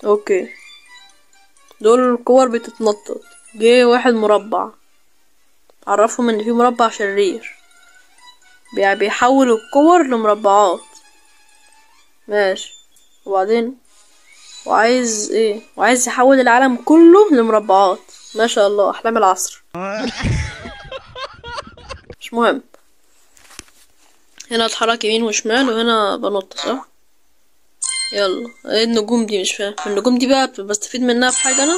okay دول الكور بتتنطط. جه واحد مربع، عرفهم ان في مربع شرير بيحول الكور لمربعات. ماشي، وبعدين وعايز ايه؟ وعايز يحول العالم كله لمربعات. ما شاء الله، احلام العصر. مش مهم. هنا اتحرك يمين وشمال، وهنا بنط صح؟ يلا ايه النجوم دي؟ مش فاهم النجوم دي بقى بستفيد منها في حاجة انا؟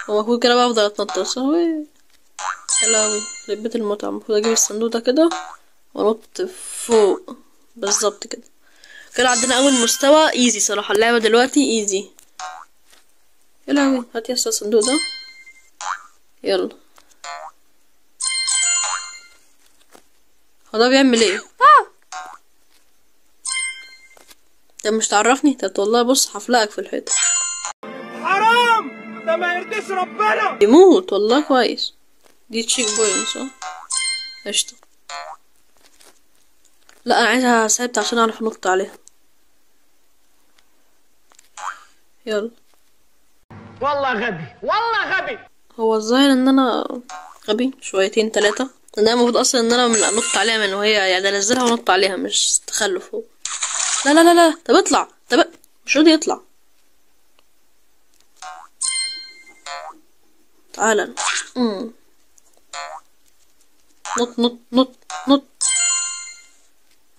هو المفروض كده بقى افضل اتنطط صح؟ يا لهوي يخرب بيت المتعة. المفروض اجيب الصندوق ده كده وانط فوق بالظبط كده. كده عندنا اول مستوى easy صراحة، اللعبة دلوقتي easy. يا لهوي هات يا اسطى الصندوق ده. يلا هو ده بيعمل ايه؟ طب مش تعرفني؟ طب والله بص هفلقك في الحيطة. حرام ده ما يرضيش ربنا. يموت والله. كويس دي checkpoint صح؟ قشطة. لا انا عايزها ثابتة عشان اعرف انط عليها. يلا والله غبي، والله غبي. هو الظاهر ان انا غبي شويتين تلاتة، لان انا المفروض اصلا ان انا من انط عليها من وهي يعني انزلها وانط عليها، مش تخلف هو. لا لا لا لا طب اطلع، طب مش راضي يطلع. تعالى نط نط نط نط.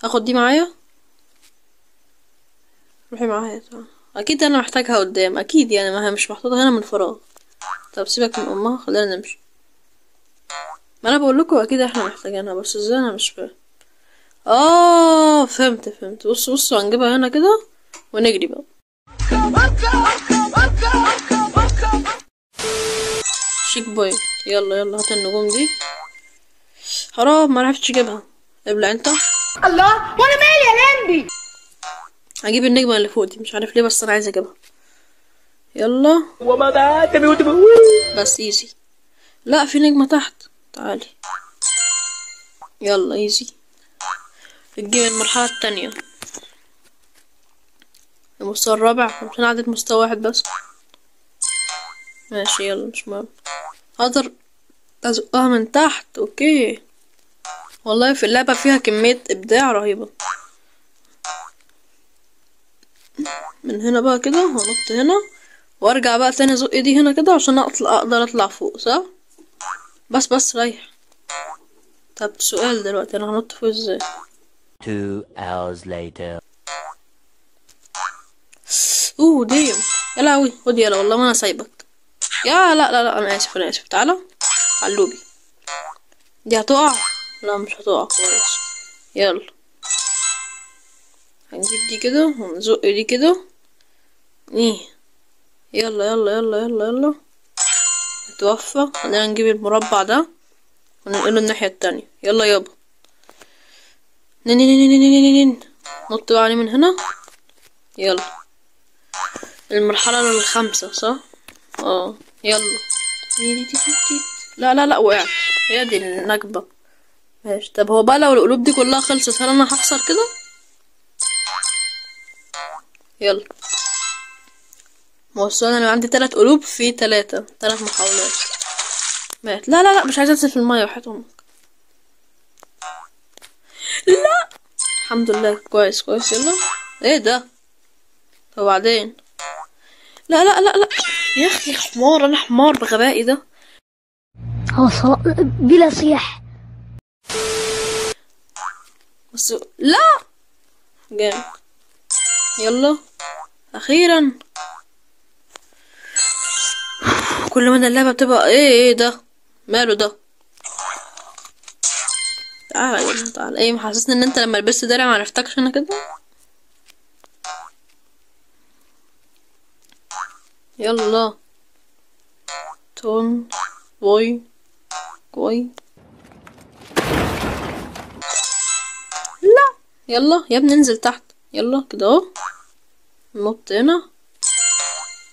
هاخد دي معايا، روحي معايا. اكيد انا محتاجها قدام اكيد يعني، ما هي مش محطوطة هنا من فراغ. طب سيبك من امها خلينا نمشي. ما انا بقول لكم اكيد احنا محتاجينها، بس ازاي انا مش فاهم. فهمت فهمت. بصوا بصوا هنجيبها هنا كده ونجري بقى. checkpoint. يلا يلا هات النجوم دي. حرام ما عرفتش اجيبها. ابلع انت. الله وانا مالي يا لمبي. هجيب النجمة اللي فوق دي مش عارف ليه بس انا عايزه اجيبها. يلا وما بقى بس easy. لا في نجمه تحت، تعالي. يلا easy. نجيب المرحلة التانية، المستوى الرابع، عشان عدت مستوى واحد بس. ماشي يلا مش مهم. اقدر ازقها من تحت. okay والله في اللعبة فيها كمية ابداع رهيبة. من هنا بقى كده هنط هنا وارجع بقى تاني ازق دي هنا كده عشان اطلع، اقدر اطلع فوق صح؟ بس بس ريح. طب سؤال دلوقتي انا هنط فوق ازاي؟ 2 hours later. اوه ديم. يا لهوي خد يلا والله ما انا سايبك. يا لا لا لا انا اسف انا اسف. تعالى علوبي. دي هتقع؟ لا مش هتقع كويس. يلا هنجيب دي كده ونزق دي كده. ايه يلا يلا يلا يلا يلا. اتوفى. خلينا نجيب المربع ده وننقله الناحية التانية. يلا يابا نن نن نن نن نن. نط بقى عليه من هنا. يلا المرحلة الخامسة صح؟ اه يلا. لا لا لا وقعت. هي دي النكبة. ماشي. طب هو بقى لو القلوب دي كلها خلصت هل انا هخسر كده؟ يلا موصلنا. انا عندي 3 قلوب في 3 محاولات. مات. لا لا لا مش عايزه انزل في المية وحياة امك. لا الحمد لله كويس كويس. يلا ايه ده؟ طب وبعدين؟ لا لا لا لا يا اخي حمار، انا حمار بغبائي ده. هو بلا صياح بس. لا جامد. يلا اخيرا. كل ما اللعبة بتبقى ايه ايه ده؟ ماله ده؟ تعالى تعالى. ايه محسسني ان انت لما لبست درع ما عرفتكش انا كده؟ يلا تون بوي كوي. لا يلا يا ابني انزل تحت. يلا كده اهو نط هنا.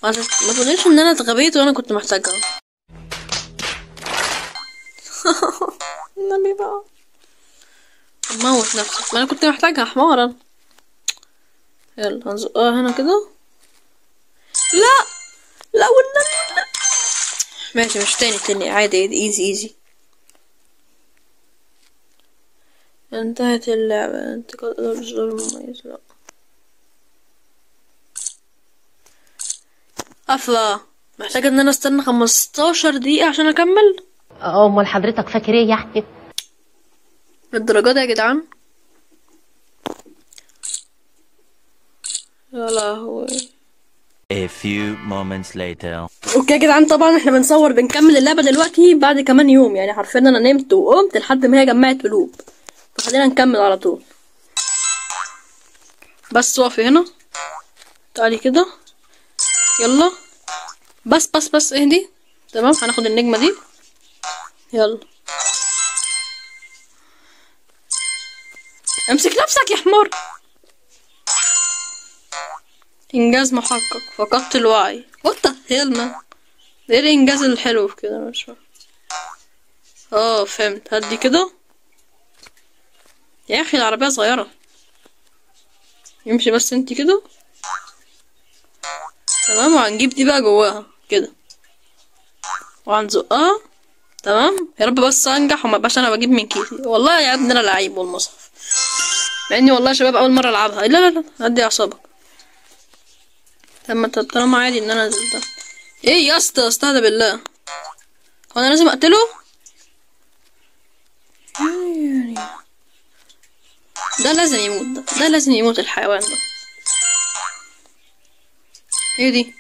ما تقوليش ان انا اتغبيت وانا كنت محتاجها. النبي بقى موت نفسك، ما انا كنت محتاجها حمارا. يلا هنزقها هنا كده. لا لا والنبي لا. ماشي مش تاني تاني عادي، easy easy. انتهت اللعبة. انتقال الأصدار المميز. لا قفلة. محتاجة ان انا استنى 15 دقيقة عشان اكمل. امال حضرتك فاكر ايه يعني؟ للدرجة دي يا جدعان؟ يا لهوي. A few moments later. okay يا جدعان، طبعا احنا بنصور بنكمل اللعبة دلوقتي بعد كمان يوم، يعني حرفيا انا نمت وقمت لحد ما هي جمعت قلوب، فخلينا نكمل على طول. بس وقفي هنا، تعالي كده، يلا بس بس بس اهدي. تمام هناخد النجمة دي. يلا امسك نفسك يا حمار. انجاز محقق، فقدت الوعي. What the hell man، ايه الانجاز الحلو في كده؟ مش فاهم. اه فهمت. هدي كده يا اخي، العربية صغيرة. يمشي بس انتي كده. تمام، وهنجيب دي بقى جواها كده وهنزقها. تمام، يا رب بس انجح وما بقاش انا بجيب من كيسي. والله يا ابني انا لعيب والمصحف، مع اني والله يا شباب اول مرة العبها. لا لا لا هدي اعصابك. طب طالما عادي ان انا انزل ده. ايه يا اسطى، استهدى بالله. هو انا لازم اقتله؟ ده لازم يموت، ده لازم يموت الحيوان ده. ايه دي؟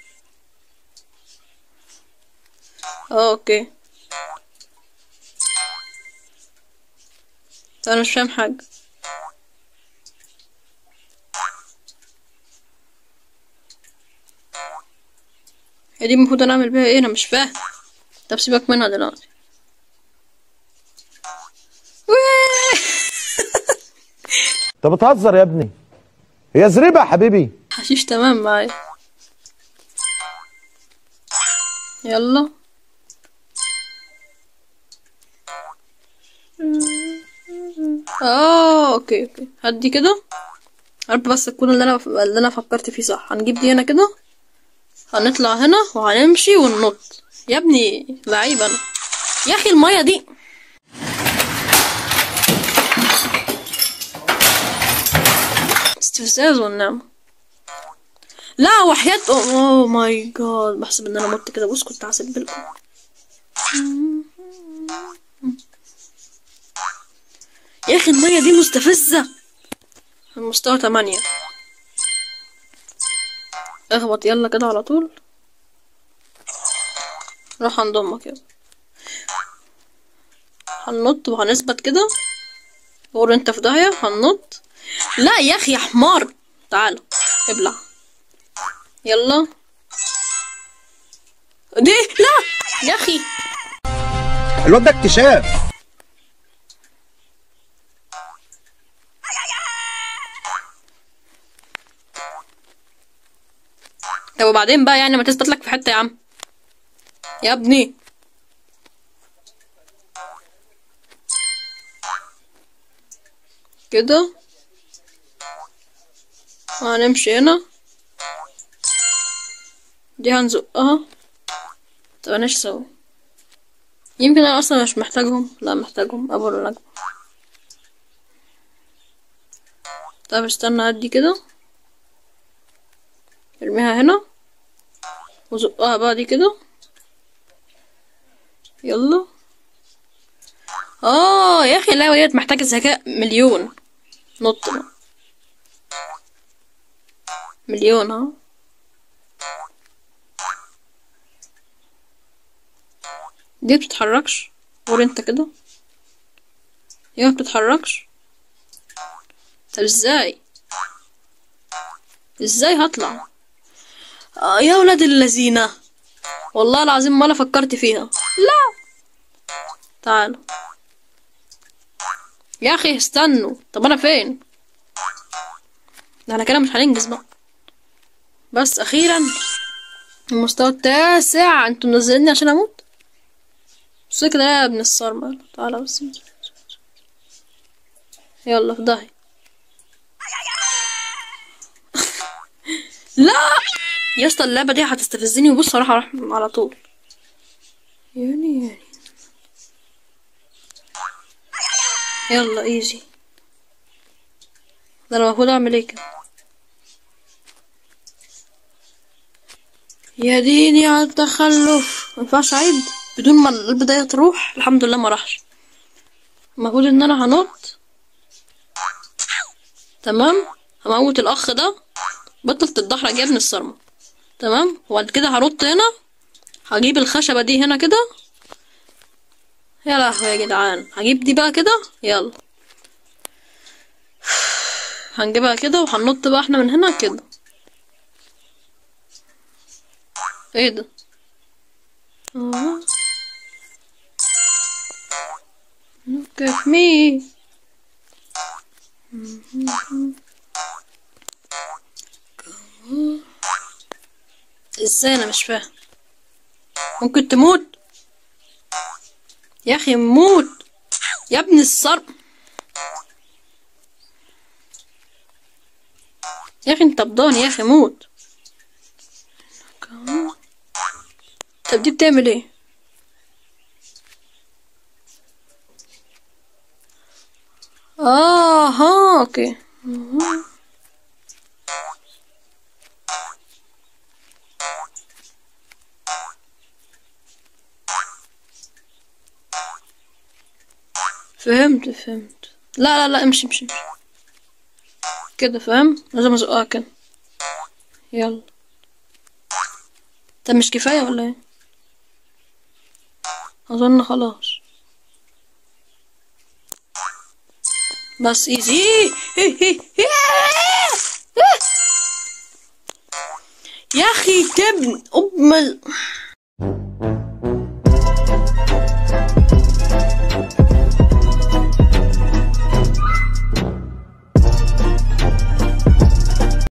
اه okay. طب انا مش فاهم حاجة. هي دي المفروض انا اعمل بيها ايه؟ انا مش فاهم. طب سيبك منها دلوقتي. انت بتهزر يا ابني، هي زريبه يا حبيبي. حشيش تمام معايا. يلا اه okay okay، هدي كده. عارف بس تكون اللي انا فكرت فيه صح. هنجيب دي هنا كده، هنطلع هنا وهنمشي وننط. يا ابني لعيب انا يا اخي. المية دي استفزاز والنعمة. لا وحياة oh my God، بحسب ان انا مت كده. بص كنت هحسب بالكم. يا اخي المية دي مستفزة. المستوى 8. اخبط يلا كده على طول. روح عند امك يلا. هننط وهنثبت كده. غور انت في داهية. هننط. لا يا اخي يا حمار، تعالى ابلع. يلا دي. لا يا اخي الواد ده اكتشاف. طب وبعدين بقى يعني ما تثبت لك في حتة يا عم يا ابني. كده وهنمشي هنا. دي هنزقها. طب انا ايش اسوي؟ يمكن انا اصلا مش محتاجهم. لا محتاجهم، ابو النجم. طب استنى ادي كده، ارميها هنا وزقها بقى دي كده. يلا. اه يا اخي لا، ديت محتاجه ذكاء مليون. نط بقى مليون. ها دي بتتحركش. غور انت كده. هي ما بتتحركش. طب ازاي ازاي هطلع؟ يا ولاد اللذينة، والله العظيم ما انا فكرت فيها. لا تعالوا يا اخي استنوا. طب انا فين؟ ده احنا كده مش هننجز بقى. بس اخيرا المستوى التاسع. انتوا منزليني عشان اموت؟ بص كده يا ابن الصرمة. تعالى بس يلا في داهية. لا يا اسطى اللعبة دي هتستفزني، وبص اروح على طول. يعني يلا easy. ده انا المفروض اعمل ايه كده؟ يا ديني على التخلف، مينفعش اعيد بدون ما البداية تروح. الحمد لله ما راحش. المفروض ان انا هنط، تمام. هموت الاخ ده، بطل تتدحرج يا ابن الصرمة، تمام. وبعد كده هرط هنا، هجيب الخشبة دي هنا كده. يا لهوي يا جدعان، هجيب دي بقى كده، يلا هنجيبها كده، وهننط بقى احنا من هنا كده. ايه ده؟ Look at me. ازاي انا مش فاهم؟ ممكن تموت يا اخي، موت يا ابن الصرب يا اخي، انت بضان يا اخي، موت. طب دي بتعمل ايه؟ ها okay. فهمت فهمت. لا لا لا، امشي امشي امشي كده، فاهم؟ لازم ازقها كده. يلا طب مش كفاية ولا ايه؟ اظن خلاص، بس easy. يا اخي تبن ام.